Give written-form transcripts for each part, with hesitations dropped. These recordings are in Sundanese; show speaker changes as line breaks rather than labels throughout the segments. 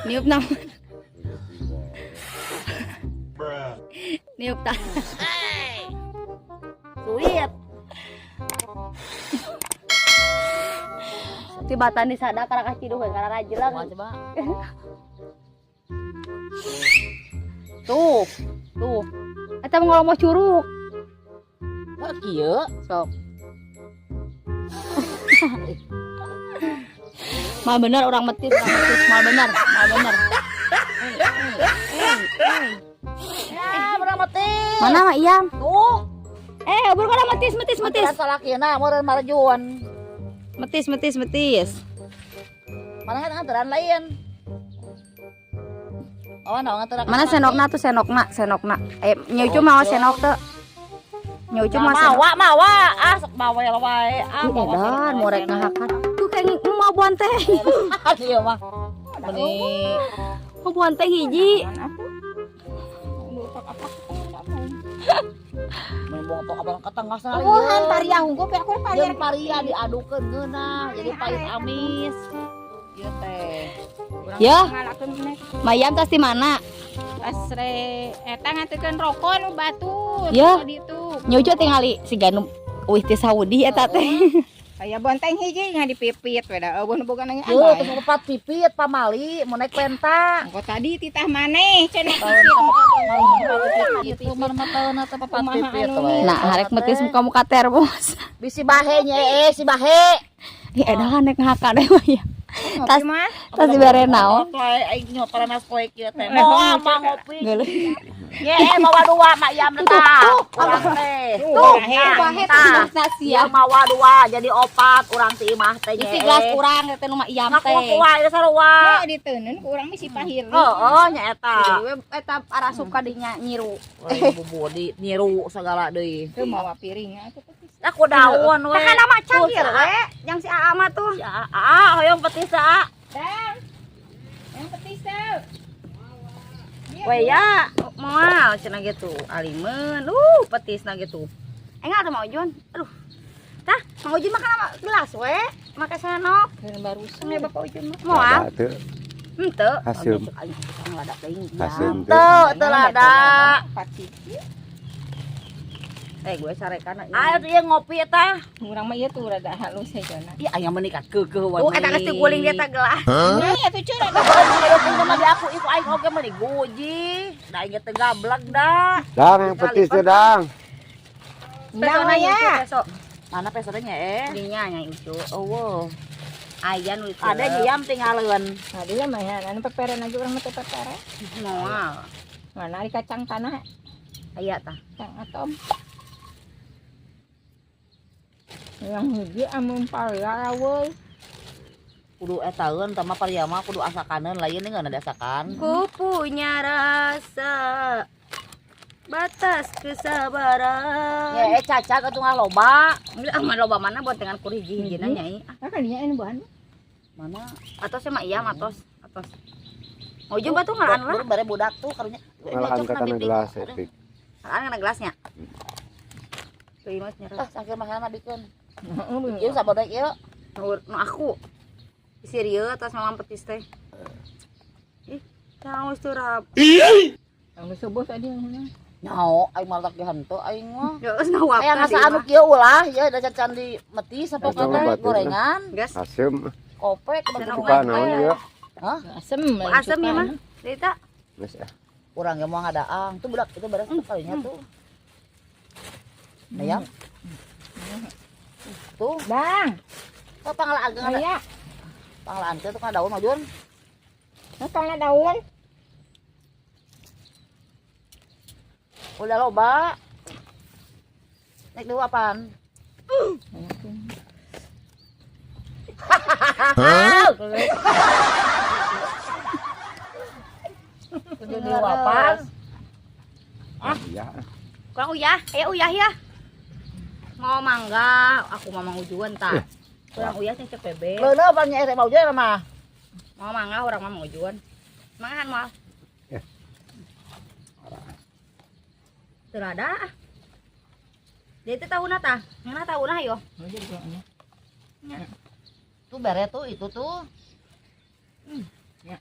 Niup na. Niup ta.
Suit.
Tibatan di sada karena kaciduh karena rajelang.
Coba.
Tuh. Tuh. Eta mau ngomong curug.
Kok kieu?
Sok. Mal bener orang metis, mal bener, mal bener.
Ya, urang metis.
Mana mah Iyam?
Tuh.
Buru kana metis, metis, metis.
Salakina meureun marjun.
Metis, metis, metis.
Mana kan nganteran lain. Oh, nah, nganteran.
Mana senokna tuh senokna, senokna. Nyucu mau senok tuh. Nyucu mau senok.
Mawa, mawa. Ah, sok mawa ya wae. Ah,
Ih, edan morek ngahakan. Tuh kayak mau bonteng.
Iya mah. Meni
Mau bonteng hiji.
Bukan paria unggul, aku paria. Paria diadukeun ngeunah, jadi pahit amis. Ieu teh.
Ya. Mayam tas di mana?
Tas re eta ngantekeun rokok nu batur.
Ya.
Ditu.
Nyucu tingali si Ganum uih ti Saudi eta teh.
Aya bonteng hiji nya dipipit we da eueuh nu boga nanya.
Yo, terus opat pipit pamali mun naik penta.
Engko tadi titah maneh cenah.
Itu mah taeuna teh papat pipit we.
Nah, harek metis muka-muka termos.
Bisi bahe nya si bahe.
Ih, edan nek ngahakan we mah ya.
Tas mah
Tas dibere naon?
Aing nyoparan poe kieu teh. Moal mah ngopi.
Geuleuh.
Ye, mawa dua mak yam tah. Urang teh.
Tuh, bahe teh
Sia mawa dua jadi opat urang ti imah teh.
Isi gelas urang teh nu mak yam teh.
Ngaku wae sarua.
Heuh diteunun ku urang mah si pahir.
Heeh nya eta.
Jadi eta arasup ka dinya nyiru.
Bubur di nyiru segala deui.
Teu mawa piring atuh petis.
Aku daun we.
Tah kana mah cangkir we, yang si Aa mah tuh.
Si Aa hoyong petis Aa.
Dang. Yang petis teh.
We ya, moal cenah gitu. Alimeun, petisna gitu. Enggak ada Mang Ujun. Aduh. Tah, Mang Ujun makan sama gelas we, make senok.
Barusan
Bapak Ujun mah. Moal.
Teu.
Henteu.
Haseum. Haseum
Teu, teu lada.
Gue sarekan.
Ayo tuh ieu ngopi eta.
Urang mah ieu tuh rada halus hejona.
Ih, aya menikat keukeuh wae.
Tuh eta geus diguling dia teh gelas.
Nah, atuh cuy rada.
Ayo mah di aku iku aing oge meuni guji. Da aing teu gablek da.
Dang yang petis teh dang.
Ndang ya.
Mana pesona nya eh?
Dinya nya Ucu.
Eueuh.
Aya nu itu.
Ada nya tingaleun.
Nah, dia mah ya, anu peperen aja urang mah teh pepere.
Moal.
Mana ari kacang tanah?
Aya tah.
Kacang atom. Yang hiji amun paria we.
Kudu etaeun tah mah paria mah kudu asakaneun lain deui ngeunah diasakan.
Ku punya rasa batas kesabaran.
Ya cacag atuh ngaloba.
Enggak mah loba mana buat dengan kur hiji-hijina nya.
Nah, kan dinya ini buahan.
Mana?
Atos sama iya atos, atos. Mau jumpa tuh ngalaan lah.
Bare budak tuh karunya.
Ngalaan ka kana gelas etik.
Ngalaan kana gelasnya. Tuh ieu mah nyerah.
Tah saking mahana bikeun. Ieu sabodek ieu.
Nu aku. Serius atas mamam petis teh. Ih, tahu geus turap.
Anu subuh tadi yang
Nyaho aing mah tak henteu aing mah.
Geus ngawap.
Aya ngasa anu kieu ulah ieu da cacan di metis apa kata gorengan.
Gas.
Haseum.
Kopek
Suka naon ieu?
Hah?
Asem.
Asem ya mah. Dita.
Geus ah.
Urang ge moal ngadaang. Tuh budak itu beres tuh kalinya tuh. Ayam. Tuh,
Bang.
Oh, panglaan ge
Aya.
Panglaan teh tuh kana daun majun.
Nah, kana daun.
Udah loba. Naik dulu apaan? Hah? Kudu dulu apaan?
Ah, iya.
Kurang uyah, ayo uyah ya. Mau mangga, aku mau mang ujuan tah. Kurang uyah cek bebe.
Leuneuh banyak erek mau ujuan mah.
Mau mangga urang mah mang ujuan. Mangan moal. Teu ada. Dia teh tahuna tah. Ngeunah tahuna yo.
Tuh bere tuh itu tuh.
Ya.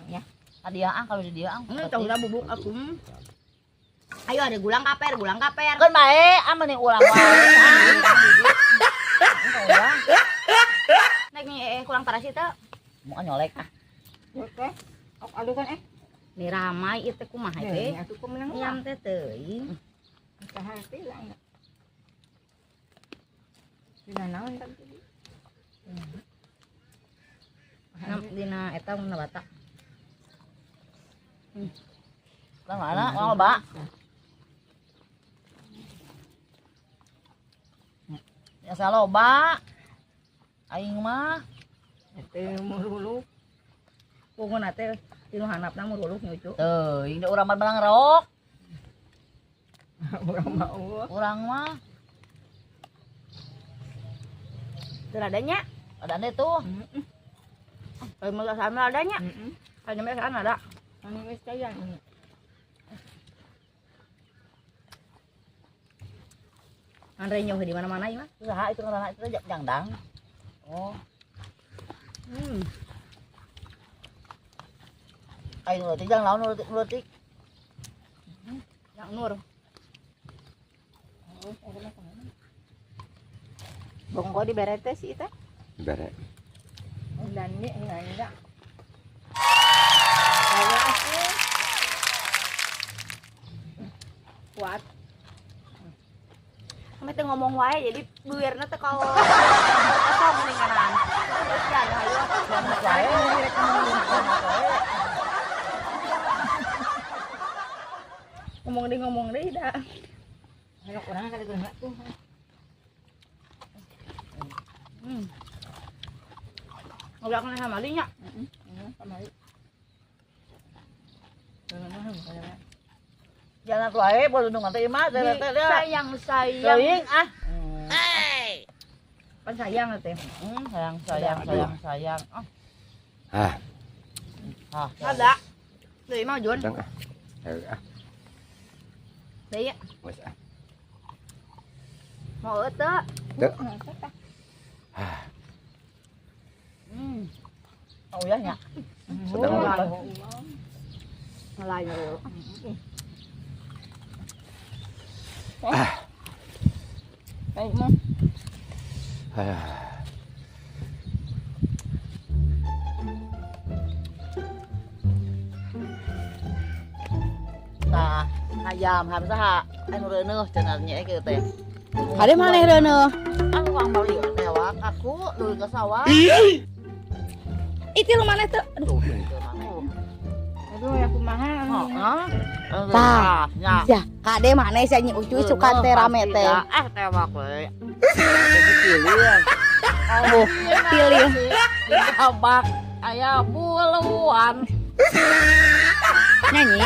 Ya.
Hadiah ah kalau di dia ah.
Tahu lah bubuk aku. Ayo ada gulang kaper, gulang kaper.
Keun bae, ah mending ulang wae.
Naik nih kurang tarasi teh.
Mau nyolek ah.
Oke. Aduh kan
Nih ramai itu kumaha teh.
Atuh kumaha
Nyam teh teuing.
Saha teh lah. Dina naon tadi?
Dina eta mun bata.
Lah mana? Urang loba. Ya loba. Aing mah
teh muruluk.
Pokona teh tinu handapna muruluk nyucu.
Teuing da urang mah menang rok.
Urang mah eueuh.
Urang mah
teu adanya.
Adanya tuh.
Heeh. Kalau sama adanya.
Heeh.
Kalau nyampe ada.
Anu geus kaya.
Andre nyoh di mana-mana ieu mah.
Saha itu ngaranna itu jangdang. Oh. Ayo leutik jang lawan leutik.
Yang Nur.
Bongko dibere teh si eta.
Bere.
Dan ini enggak. Kuat.
Kami teh ngomong wae jadi beuirna teh kalau kosong mendinganan. Terus ya ayo. Ngomong deh dah.
Ayo urang kali geus tuh.
Ngobrol sama Mali nya.
Heeh, sama Mali.
Jalan wae bolundungan teh imah teh teh.
Sayang sayang.
Teuing ah.
Hey. Pan sayang teh.
Sayang sayang sayang sayang.
Ah.
Ah.
Ada. Deui mah Jun.
Sedang ah. Ayo ah.
Deui ya.
Geus ah.
Mau teu?
Teu.
Ah. Oh ya nya.
Sedang
Ngelayu.
Ah.
Baik mah.
Ah.
Tah, hayam ham saha anu reuneuh cenah nya kieu teh.
Kade maneh reuneuh?
Anu urang bali tewak aku leuweung ka sawah.
Itu lu maneh teu. Aduh.
Aduh ya kumaha.
Heeh.
Tah.
Nya.
Ya, kade maneh sia nyi ucuy suka teh rame teh.
Ah tewak we.
Oh, pilih.
Kabak aya buluan.
Nyanyi.